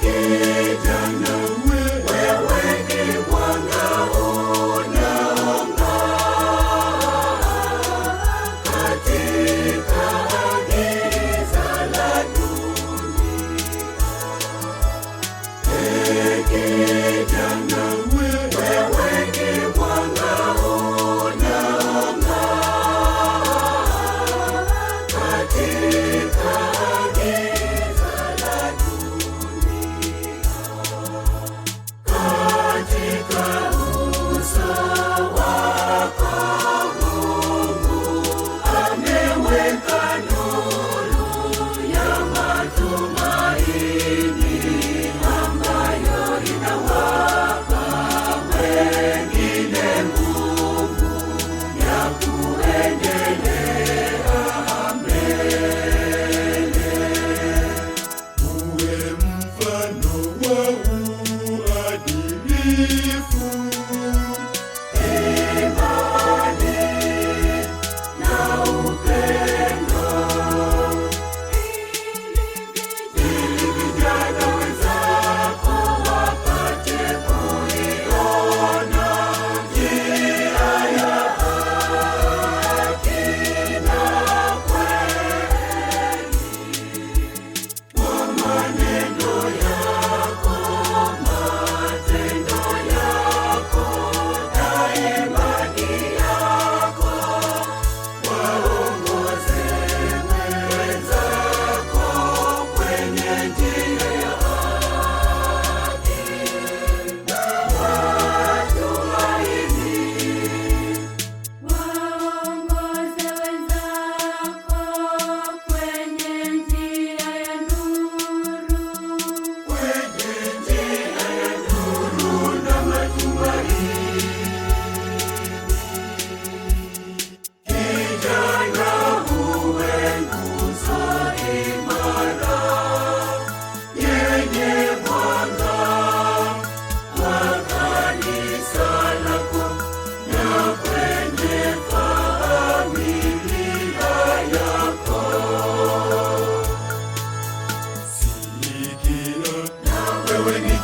Kijana, wewe ni mwanga unaong'aa katika giza la dunia. Kijana, wewe ni mwanga unaong'aa katika giza la dunia. Katika uso wako Mungu ameweka nuru ya matumaini ambayo inawapa wengine nguvu ya kuendelea mbele. Uwe mfano wa uadilifu, Imani na upendo, ili vijana wenzako wapate kuiona njia ya haki na kweli. Kwa maneno yako, matendo yako na imani yako, waongoze wenzako kwenye njia ya haki na matumaini. Waongoze wenzako kwenye njia ya nuru. Kwenye njia ya nuru na matumaini. Kijana, uwe nguzo imara yenye mwanga wa kanisa lako na kwenye familia yako. Sikia, wewe ni